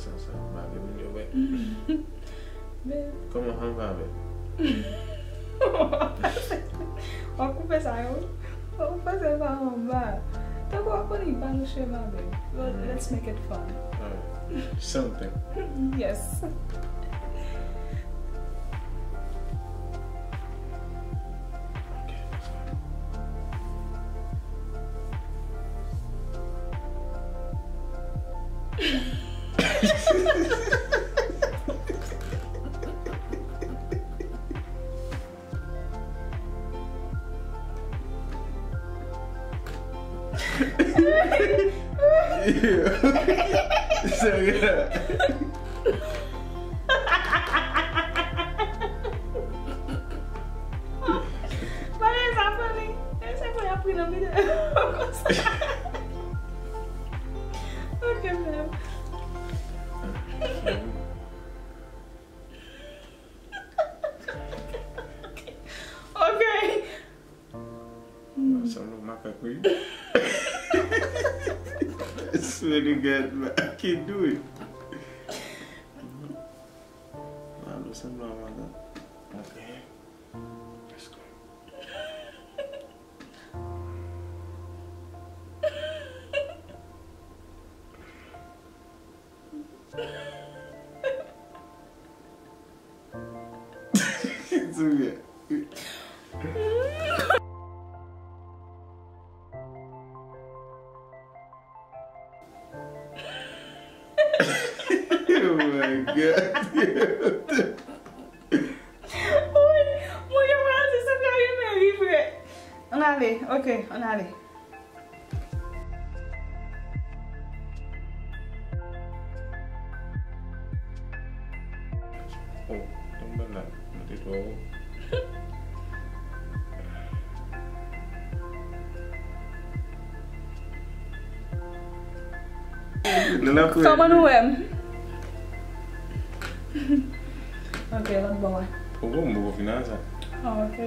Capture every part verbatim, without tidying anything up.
Sa, sa, baby, yo, wè. Babe. Kòman, kòman va, babe? W ap koupe sa yo, wi. W ap koupe sa yo anba. Tankou w ap konn li pa nou cheva, babe. Let's make it fun. Alright. Something. Yes. Ok, let's go. Serye. Bagay sa funny. E se pou y ap ri nan videyo konsa. Ok, menm. Ok. Sanble yon makak, wi. I swear to God, man, I can't do it. Malo sanble yon makak. Ok. Let's go. Souvyen. Oh my God. Wi, mwen gen pral di sa ka rive, ri vre. Ann ale, ok, ann ale. Oh, yon bannann. Mwen te twò wo. Kòman nou wè m? Ok, lòt bò a. Ou bon, m poko fin nan sa. Oh, ok.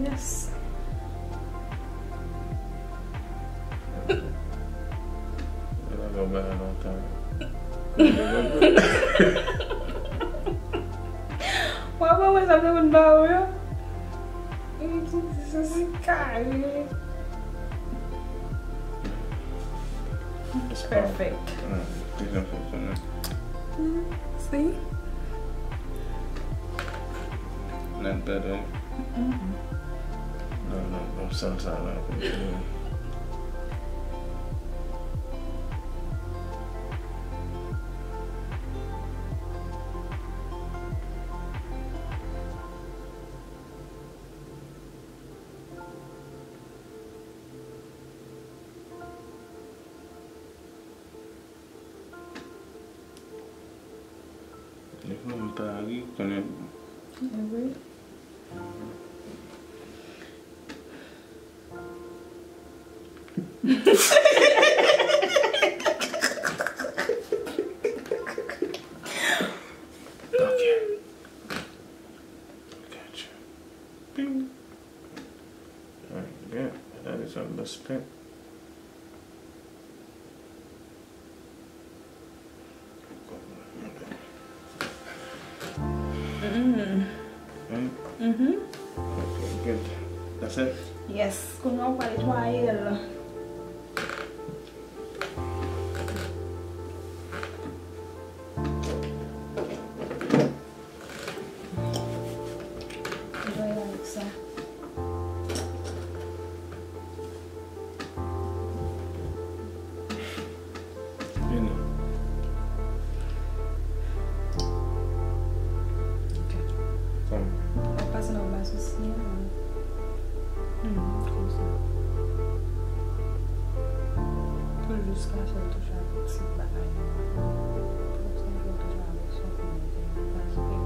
Yes. Wè, wè, wè, sa te konn ba ou yo. Li di se si kare. It's perfect. Mm, it's perfect, you know. Mm, see? Not bad, right? Mm-mm. Non, non, non, sèl sa la. Defwa m pa ri, konnen. Evre? Ok. Gotcha. Ping. Alright, good. That is our best pick. Mm. Mm-hmm. Okay, good. That's it? Yes. Kounye a w pral netwaye l. Jwe avèk sa. Vini. Ok. Kòman? Ou pase nan ba sou siy an. Hmm, konsa. Pou l jis ka fè l touche avèk ti bagay yo. Pou l touche avèk sou pye yo, paske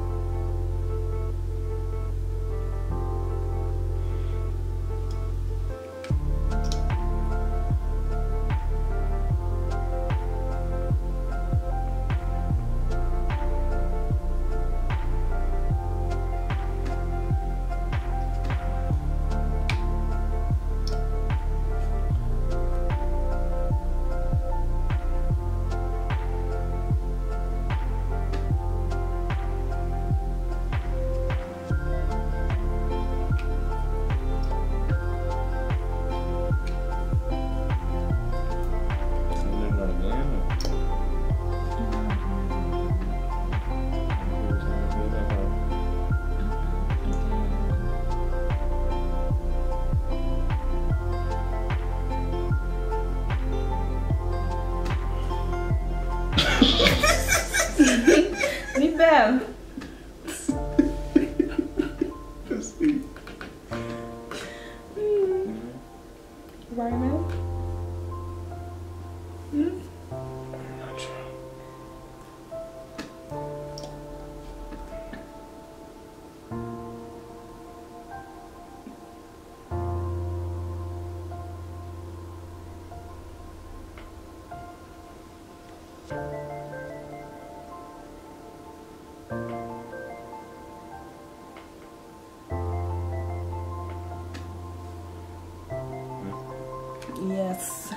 Yes.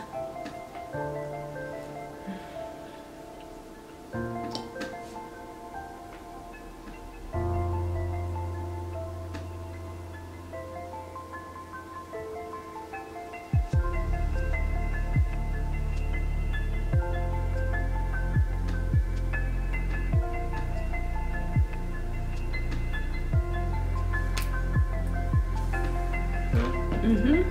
Mhm.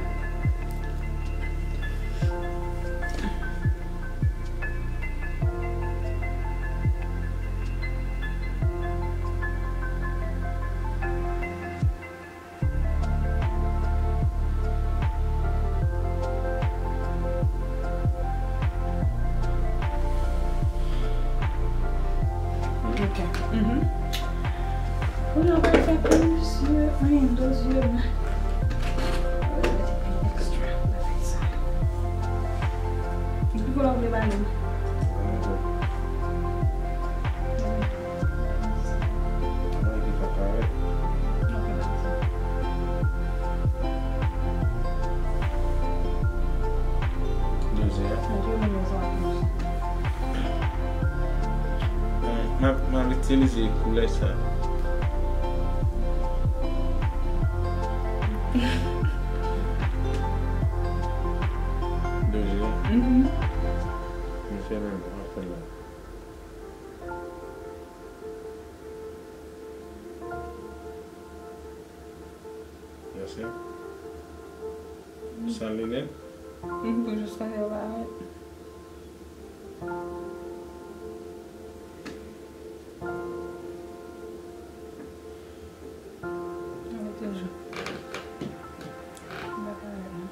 Ok. Mhm. Kounye a, w pral fè plim zye, anyen, do zye m. Mwen mete plim ekstra nan fèy sa. Ki koulè w vle ba li? Mwen ki ta parèt. Dozè a. Bon, m ap, m ap itilize koulè sa. Dozè a. Mhm. M fè menm, m ap fè menm. Mèsi. San linèt? Mhm, pou jiskaske yo parèt. Mwen toujou. Yo pa parèt, non.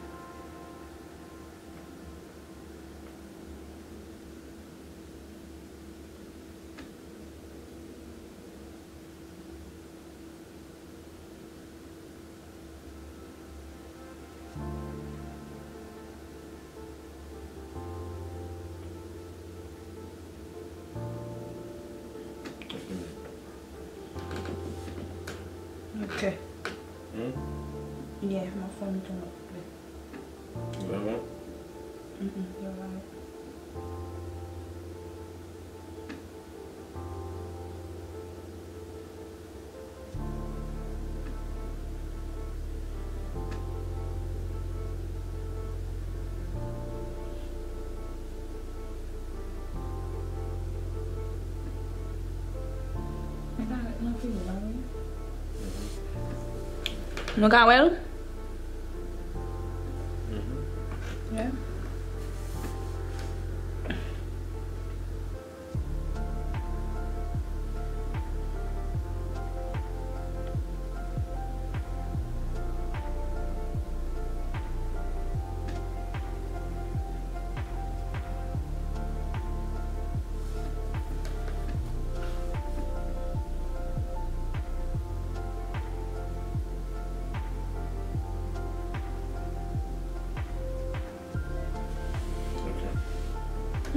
Ok. Hmm? Yeah, m ap fè m tou, non. Vrèman? Mm, mm, yo pa. Li parèt nan figi w la, wi. Nou ka wè l? Mhm. Yeah.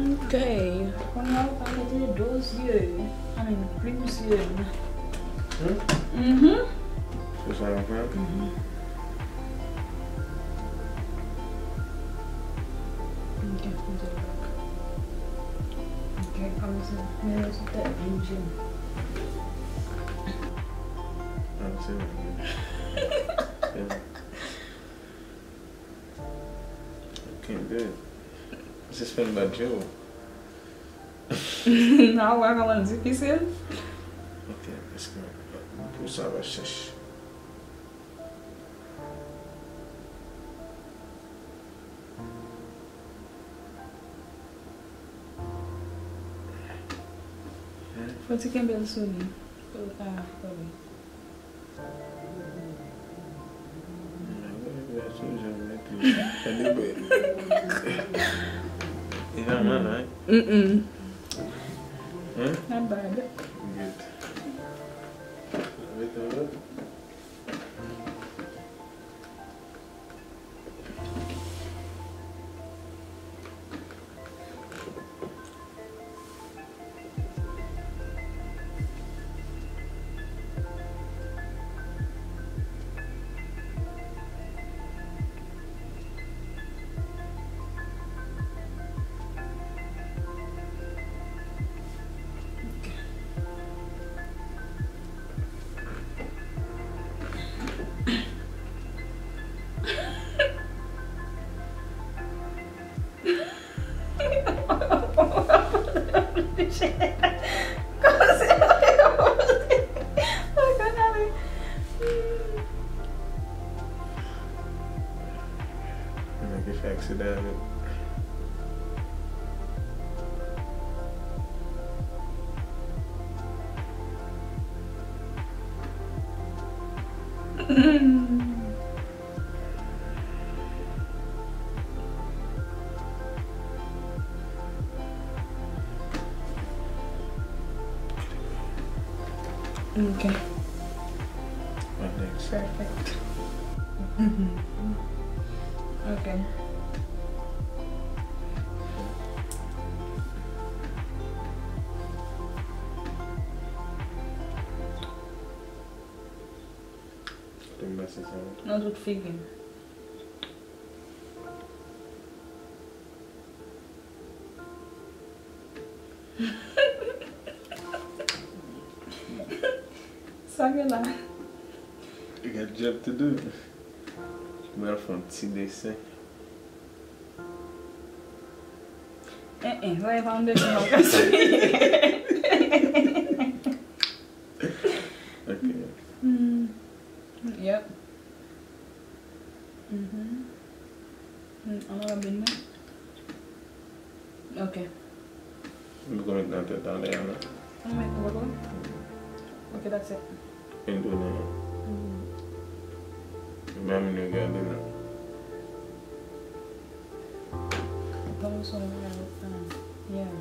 Ok. Kounye a, ou ka mete do zye, I mean, plim zye. Hmm? Mhm. Se sa w ap fè? Mhm. Ok, mete l bak. Ok, kòmsi, men yo sou tèt plim zye. Ah, se bon. Se bon. Kenbe. Sispann bat je w. Nan, ou pa konprann difisil. Ok, èske pou sa va chèch? Fò ti kenbe l sou li. Pou, ah, fò li. Mm-mm. Not bad. Kòmsi mwen yo poze. Mwen konn ale. Nèg ki fè aksidan avèk. Ok. What next? Perfect. Ok. Kote m pase sa yo? Nan tout figi m. Sa gen la? Gad job to do. Mwen al fè yon ti desen. Eh, eh, wè, pa yon desen nan kase. Ok. Hmm. Yep. Mhm. Hmm, an nan bin nan. Ok. M poko met nan tèt anlè a non. Ou met nan poko? Ok, that's it. Vin tounen. Mhm. Menm nou gade non. Ban m sou mwen avèk, ah, yeah.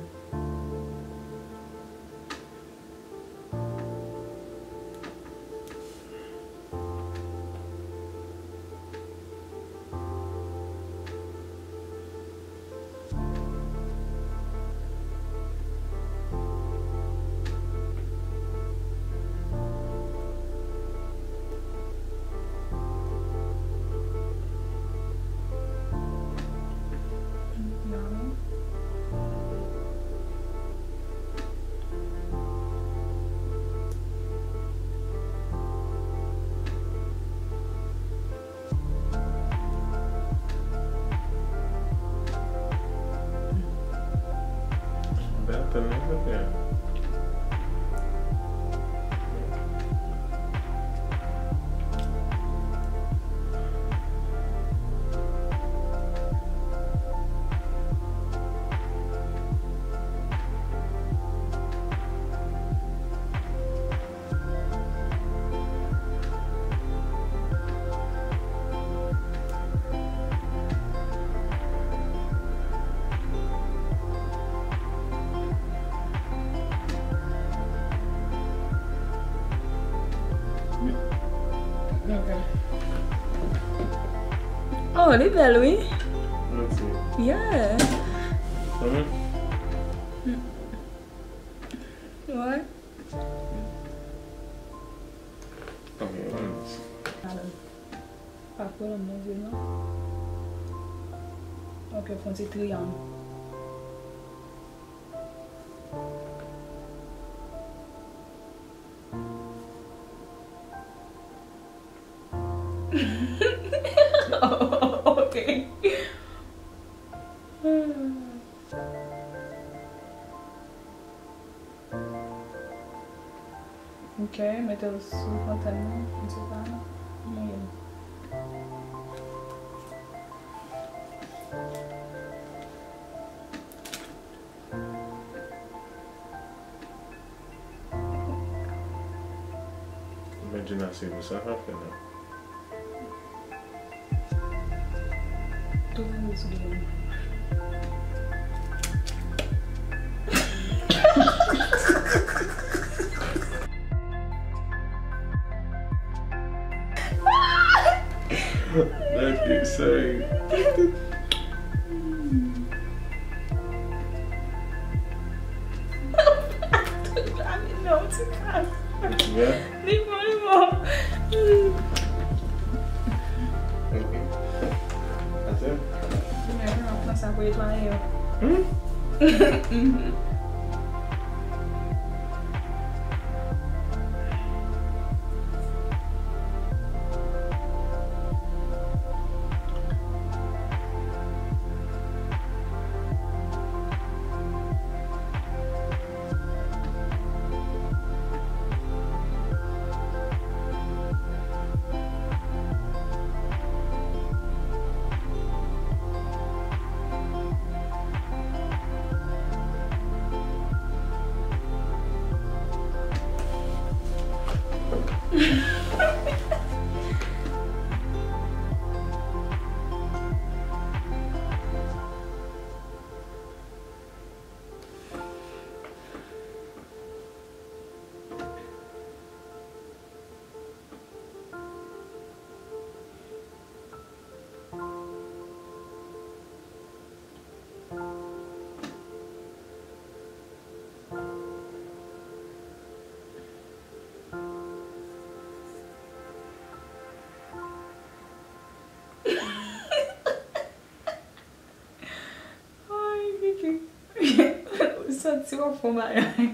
Bèl tèm, wi, se byen. Ok. Oh, li bèl, wi. Mèsi. Yeah. Kòman? Mm. Wè. Ok, mèsi. Alò, pa pran nan zye, non. Ok, fè yon ti triyang. Ok. Ok, mete l sou fontann nan, m se pa mouye l. Imagine se pou sa k ap fè la. Tou gade sou dèyè m. Ok, sorry. Li bon, li bon. Ok. Atè? Mwen, mwen pran sa pou netwaye yo. Hmm? Mhm. Santi w ap fè yon bagay.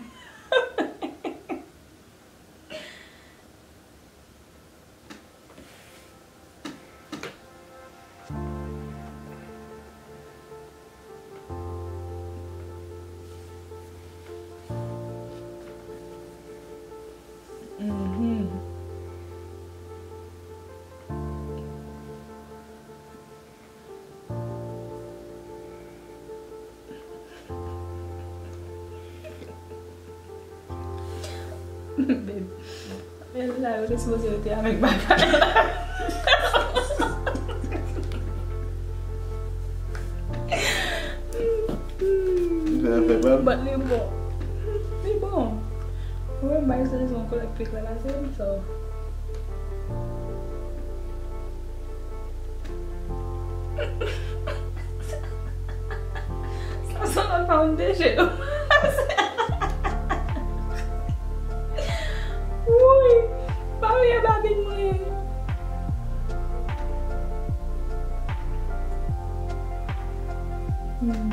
Mhm. Babe, men la, yo te sipoze rete avèk bagay la. Sa fè mal. But li bon. Li bon. Mwen, m pa eksperyans yon kolèg pik la pase m, so. Sa, sa pa yon deje. Wouyy, pa bliye babin mwen. Hmm.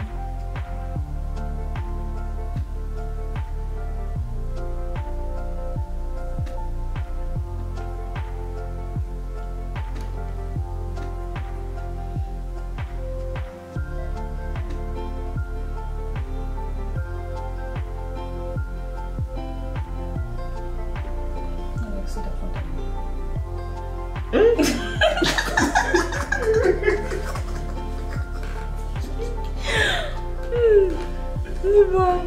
Li bon.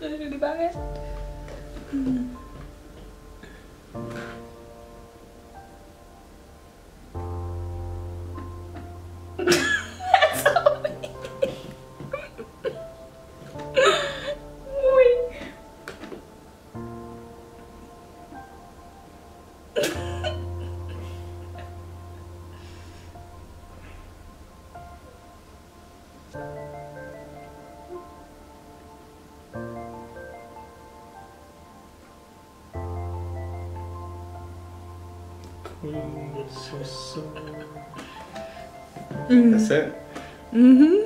Li parèt. Mm. That's it? Mm-hmm.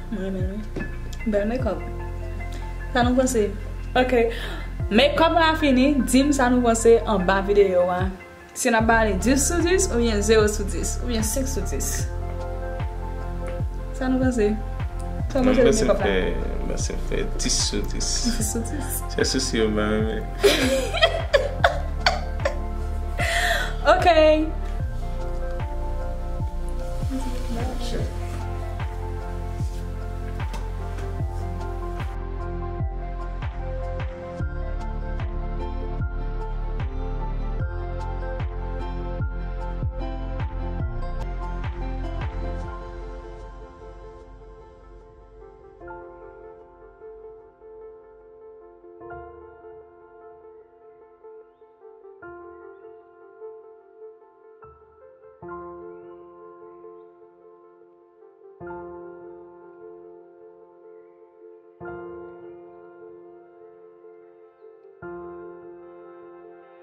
Mwen renmen l, wi. Bèl makeup. Sa nou panse? Ok. Makeup la fini. Di m sa nou panse anba videyo a. Si n ap ba li dis sou dis, oubyen zewo sou dis, oubyen senk sou dis. Sa nou panse? Sa nou panse de makeup la? Mwen panse m fè, mwen panse m fè dis sou dis. Dis sou dis. Sèl sousi yo m pa renmen. Ok.